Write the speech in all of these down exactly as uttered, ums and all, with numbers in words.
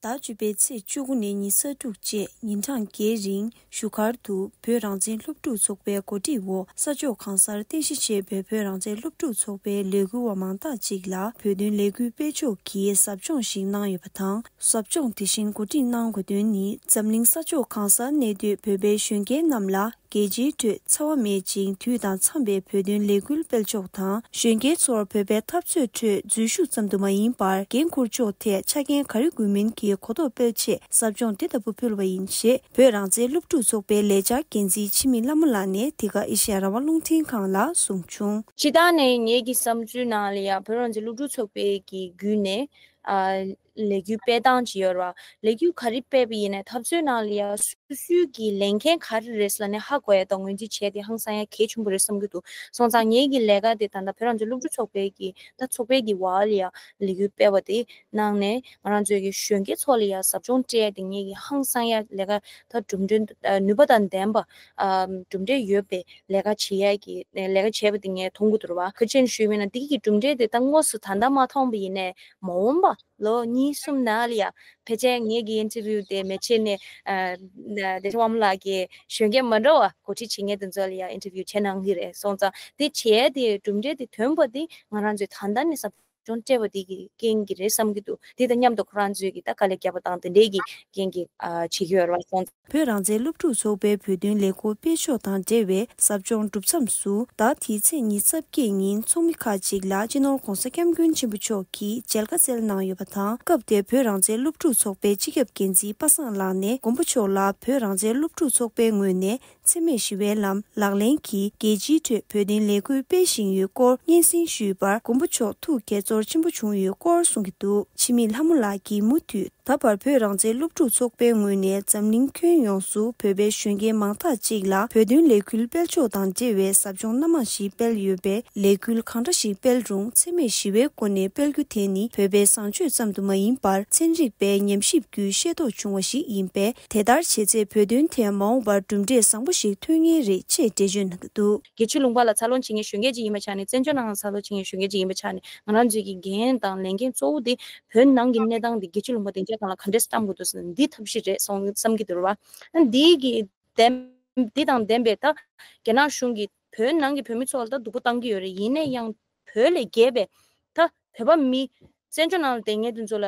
ཟླ་བཅུ་པའི་ཚེས་བཅུ་དགུ་ནས་ཉི་ཤུ་རྩ་དྲུག་བཅས་ཉིན་གྲངས་བརྒྱད་རིང་བཞུགས་སྒར་དུ་བོད་རང་བཙན་སློབ་ཕྲུག་ཚོགས་པའི་གོ་སྒྲིག་འོག་ས་ཕྱོགས་གང་སར་རྟེན་གཞི་བྱས་པའི་བོད་རང་བཙན་སློབ་ཕྲུག་ཚོགས་པའི་ལས་འགུལ་བ་མང་དག་ཅིག་ལ་བོད་དོན་ལས་འགུལ་སྤེལ་ཕྱོགས་ཀྱི་ཟབ་སྦྱོང་ཞིག་གནང་ཡོད་པ་དང་། ཟབ་སྦྱོང་དེ་བཞིན་གོ་སྒྲིག་གནང་དགོས་དོན་ནི། འཛམ་གླིང་ས་ཕྱོགས་གང་སར་གནས་སྡོད་བོད་པའི་གཞོན་སྐྱེས་རྣམས་ལ་རྒྱལ་སྤྱིའི་ཁྲོད་འཚེ་བ་མེད་ཅིང་དུས་དང་འཚམ་པའི་བོད་དོན་ལས་འགུལ་སྤེལ་ཕྱོགས་དང་། གཞོན་སྐྱེས་ཚོར་བོད་པའི་འཐབ་རྩོད་ཁྲོད་འཛུལ་ཞུགས་ཙམ་དུ་མ་ཡིན་པར་འགན་འཁུར་ཕྱོགས་ཐད་ཆ་རྐྱེན་ག་རེ་དགོས་མིན་གྱི་གོ་རྟོགས་སྤེལ་ཆེད་ཟབ་སྦྱོང་འདི་ལྟ་བུ་ཕུལ་བ་ཡིན་ཞེས་བོད་རང་བཙན་སློབ་ཕྲུག་ཚོགས་པའི་ལས་འཆར་འགན་འཛིན་འཆི་མེད་ལྷ་མོ་ལགས་ནས་འདི་ག་ཨེ་ཤེ་ཡ་རང་དབང་རླུང་འཕྲིན་ཁང་ལ་གསུངས་བྱུང་། སྤྱིར་བཏང་ནས་ངེད་ཀྱི་བསམ་ཚུལ་ནང་ལ་ཡང་བོད་རང་བཙན་སློབ་ཕྲུག་ཚོགས་པའི་གི་བརྒྱུད་ནས། ཨ། ལས་འགུལ་སྤེལ་སྟངས་ཅིག་ཡོད་རེད་བ། ལས་འགུལ་ག་རེ་སྤེལ་བ་ཡིན་ནའི་འཐབ་རྩོད་ནང་ལ་ཡང་སོ་སོའི་གི་ལས་འགན་ག་རེ་རེད་ཟེར་ལབ་ནས་ཧ་གོ་ཡ་དང་ངོས་འཛིན་བྱས་ཏེ་ཧང་སང་ཡ་གལ་ཆེན་པོ་རེད་བསམ་གྱི་འདུག་སོང་ཙང་ངེད་ཀྱི་ལས་ཀ་དེ་ད་ལྟ་བོད་རང་བཙན་སློབ་ཕྲུག་ཚོགས་པའི་གི་ད་ཚོགས་པའི་གི་འོག་ལ་ཡང་ལས་འགུལ་སྤེལ་བ་དེ་གནང་ནས་ང་རང་ཚོའི་གི་གཞོན་སྐྱེས་ཚོ་ལ་ཡང་ཟབ་སྦྱོང་སྤྲད་ཡ་དེ་ངེད་ཀྱི་ཧང་སང་ཡ་ལས་ཀ་ད་གྲུབ་འབྲས་ནུས་པ་དང་ལྡན་པ་གྲུབ་འབྲས་ཡོད་པའི་ལས་ཀ་བྱེད་ཡ་གི་ལས་ཀ་བྱས་པ་དེ་ངས་མཐོང་གི་འདུག་རེད་བ། ག་ཅི་ཞུས་པ་ཡིན་ན་འདི་གི་གྲུབ་འབྲས་དེ་ད་དངོས་སུ་ད་ལྟ་མ་མཐོང་བ་ཡིན་ནའི་མ་འོངས་པ་ལོ་གཉིས་གསུམ་ནང་ལ་ཡ་ཕལ་ཆེར་ངེད་ཀྱི་ཨིན་ཊར་བིའུ་དེ་མི་བྱེད་ནས་ཨ་བདེ་ཆེན་དབང་མོ་ལགས་ཀྱི་གཞོན་སྐྱེས་མ་འདྲ་བ་གོ་སྒྲིག་བྱེད་མཁན་དེ་ཚོ་ལ་ཡ་ཨིན་ཊར་བིའུ་བྱེད་གནང་གི་རེད། སོང་ཙང་དེ་བྱས་དེ་གྲུབ་འབྲས་དེ་ཐོན་པ་དེ་ང་རང་ཚོས་ད་ལྟ་ནས་ཟབ་སྦྱོང་སྤྲད་པ་དེ་གི་རྐྱེན་གྱིས་རེད་བསམ་གྱི་འདུག་དེ་དང་མཉམ་དུ་ཁོ་རང་ཚོས་ཀྱི་ད་དཀའ་ལས་བརྒྱབ་པ་དང་དེ་འདྲས་ཀྱི་རྐྱེན་གྱིས་ཨ་བྱེད་ཀྱི་ཡོད་རེད་བ། སོང་། བོད་རང་བཙན་སློབ་ཕྲུག་ཚོགས་པའི་བོད་དོན་ལས་འགུལ་སྤེལ་ཕྱོགས་དང་འབྲེལ་བའི་ཟབ་སྦྱོང་གྲུབ་མཚམས་སུ། ཟླ་འདིའི་ཚེས་ཉི་ཤུ་རྩ་བརྒྱད་ཉིན་ཚོགས་མི་ཁག་ཅིག་ལ་སྤྱི་ནོར་༧གོང་ས་༧སྐྱབས་མགོན་ཆེན་པོ་མཆོག་གིས་མཇལ་ཁ་བསྩལ་གནང་ཡོད་པ་དང་། སྐབས་དེར་བོད་རང་བཙན་སློབ་ཕྲུག་ཚོགས་པའི་སྤྱི་ཁྱབ་འགན་འཛིན་པ་སངས་ལགས་ནས་མགོན་པོ་མཆོག་ལ་བོད་རང་བཙན་སློབ་ཕྲུག་ཚོགས་པའི་ངོས་ནས་འཚེ་མེད་ཞི་བའི་ལམ་ལག་ལེན་གྱིས་རྒྱལ་སྤྱིའི་ཁྲོད་བོད་དོན་ལས་འགུལ་སྤེལ་བཞིན་ཡོད་སྐོར་སྙན་སེང་ཞུས་པར། མགོན་པོ་མཆོག་ཐུགས་དགྱེས་ཚོར་ཆེན་པོ་བྱུང་ཡོད་སྐོར་གསུང་གི་འདུག་འཆི་མེད་ལྷ་མོ་ལགས་ཀྱིས་མུ་མཐུད། ད་བར་བོད་རང་བཙན་སློབ་ཕྲུག་ཚོགས་པའི་ངོས་ནས་འཛམ་གླིང་ཁྱོན་ཡོངས་སུ་བོད་པའི་གཞོན་སྐྱེས་མང་དག་ཅིག་ལ་བོད་དོན་ལས་འགུལ་སྤེལ་ཕྱོགས་དང་འབྲེལ་བའི་ཟབ་སྦྱོང་སྣ་མང་ཞིག་སྤེལ་ཡོད་པས། ལས་འགུལ་གང་འདྲ་ཞིག་སྤེལ་རུང་འཚེ་མེད་ཞི་བའི་སྒོ་ནས་སྤེལ་རྒྱུ་དེ་ནི་བོད་པའི་བཟང་སྤྱོད་ཙམ་དུ་མ་ཡིན་པར། ཚན་རིག་པའི་ཉམས་ཞིབ་བརྒྱུད་ཤེས་རྟོགས་བྱུང་བ་ཞིག་ཡིན་པས། དེ་ལྟར་བྱས་ཚེ་བོད་དོན་ཐད་མ་འོངས་པར་གྲུབ་འབྲས་བཟང་པོ་ཞིག་ཐོན་ངེས་རེད་ཅེས་འགྲེལ་བརྗོད་གནང་གི་འདུག་རྒྱལ་སྤྱིའི་ལུང་པ་ལ་འཚར་ལོངས་བྱེད་མཁན་གཞོན་སྐྱེས་ཅིག་ཡིན་པའི་ཆ་ནས། བཙན་བྱོལ་ནང་ལ་འཚར་ལོངས་བྱེད་མཁན་གཞོན་སྐྱེས་ཅིག་ཡིན་པའི་ཆ་ནས། ང་རང་ཚོའི་གི་འགན་དང་ལས་འགན་གཙོ་བོ་དེ་བོད་ནང་གི་གནས་སྟངས་དེ་རྒྱལ་སྤྱིའི་ལུང་པ་དེ་འདྲའི་སྒང་ལ་ག་འདྲས་བཏང་དགོས་འདུག་ཟེར་ན། འདི་ཐབས་ཤེས་རེད་སོང་བསམ་གྱི་འདུག་རེད་བ། ཨ་འདི་གི་ལྡན་འདི་དང་ལྡན་པའི་ད་རྒྱ་ནག་གཞུང་གིས་བོད་ནང་གི་བོད་མི་ཚོ་ལ་ད་སྡུག་པོ་བཏང་གི་ཡོད་རེད། ཡིན་ན་ཡང་བོད་ལས་བརྒལ་བའི་ད་བོད་པ་མི་བཙན་བྱོལ་ནང་ལ་བསྡད་མཁན་དེ་ཚོ་ལ།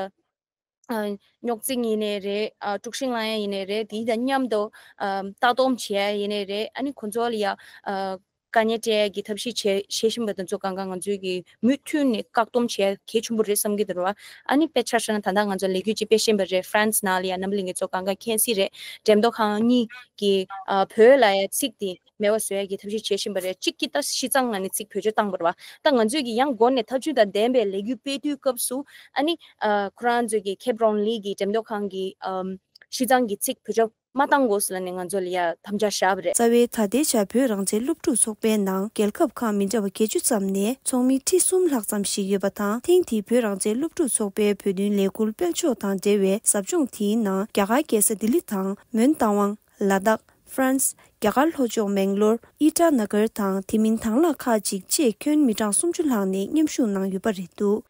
ཨ། རྙོག་འཛིང་ཡིན་ནའི་རེད། ཨ། དཀྲུག་ཤིང་བསླང་ཡ་ཡིན་ནའི་རེད། དེ་དང་མཉམ་དུ། ཨ། ལྟ་སྡོམ་བྱེད་ཡ་ཡིན་ནའི་རེད། ཨ་ནི་ཁོང་ཚོ་ལ་ཡ། ཨ། དཀའ་ངལ་སྤྲད་ཡ་གི་ཐབས་ཤེས་བྱེད་བྱེད་བཞིན་པ་དེ་ཚོ་གང་ག་ང་ཚོའི་གི་མུ་མཐུད་ནས་བཀག་སྡོམ་བྱེད་ཡ་གལ་ཆེན་པོ་རེད་བསམ་གྱི་འདུག་རེད་བ། ཨ་ནི་དཔེ་ཆ་བཞག་ན་ད་ལྟ་ང་ཚོ་ལས་འགུལ་ཅིག་སྤེལ་བཞིན་པ་རེད། ཧྥ་རན་སི་ནང་ལ་ཡ་རྣམ་པ་ལྷན་རྒྱས་ཚོ་གང་ག་མཁྱེན་གསལ་རེད། འགྲེམས་སྟོན་ཁང་གཉིས་ཀྱི། ཨ། བོད་ལ་ཡ་ཚིག་དེ། མེད་པ་བཟོ་ཡ་གི་ཐབས་ཤེས་བྱེད་བཞིན་པ་རེད། གཅིག་གིས་ད་ཤི་ཙང་ང་ནི་ཚིག་བེད་སྤྱོད་བཏང་བ་རེད་བ། ད་ང་ཚོས་ཀྱི་ཡང་འགོ་ནས་ཐབས་ཇུས་དང་ལྡན་པའི་ལས་འགུལ་སྤེལ་དུས་སྐབས་སུ། ཨ་ནི། ཨ། ཁོ་རང་ཚོས་ཀྱི་ཁེབ་རོན་ལི་གི་འགྲེམས་སྟོན་ཁང་གི། ཨམ། ཤི་ཙང་གི་ཚིག་བེད་སྤྱོད་མ་བཏང་དགོས་ཟེར་ལབ་ནས་ང་ཚོ་ལ་ཡ་དམ་བཅའ་བཞག་པ་རེད། རྩ་བའི་ད་ལྟའི་ཆར་བོད་རང་བཙན་སློབ་ཕྲུག་ཚོགས་པའི་ནང་རྒྱལ་ཁབ་ཁག་མི་འདྲ་བ་བརྒྱད་ཅུ་ཙམ་ནས་ཚོགས་མི་ཁྲི་གསུམ་ལྷག་ཙམ་ཞིག་ཡོད་པ་དང་། ཐེངས་འདིའི་བོད་རང་བཙན་སློབ་ཕྲུག་ཚོགས་པའི་བོད་དོན་ལས་འགུལ་སྤེལ་ཕྱོགས་དང་འབྲེལ་བའི་ཟབ་སྦྱོང་དེའི་ནང་རྒྱ་གར་རྒྱལ་ས་ལྡི་ལི་དང་། མོན་རྟ་དབང་། ལ་དྭགས། ཧྥ་རན་སི། རྒྱ་གར་ལྷོ་ཕྱོགས་མེང་ལོར། ཨི་ཊ་ན་གར་དང་དེ་མིན་དང་བླངས་ཁག་ཅིག་བཅས་ཁྱོན་མི་གྲངས་སུམ་ཅུ་ལྷག་ནས་མཉམ་ཞུགས་གནང་ཡོད་པ་རེད་འདུག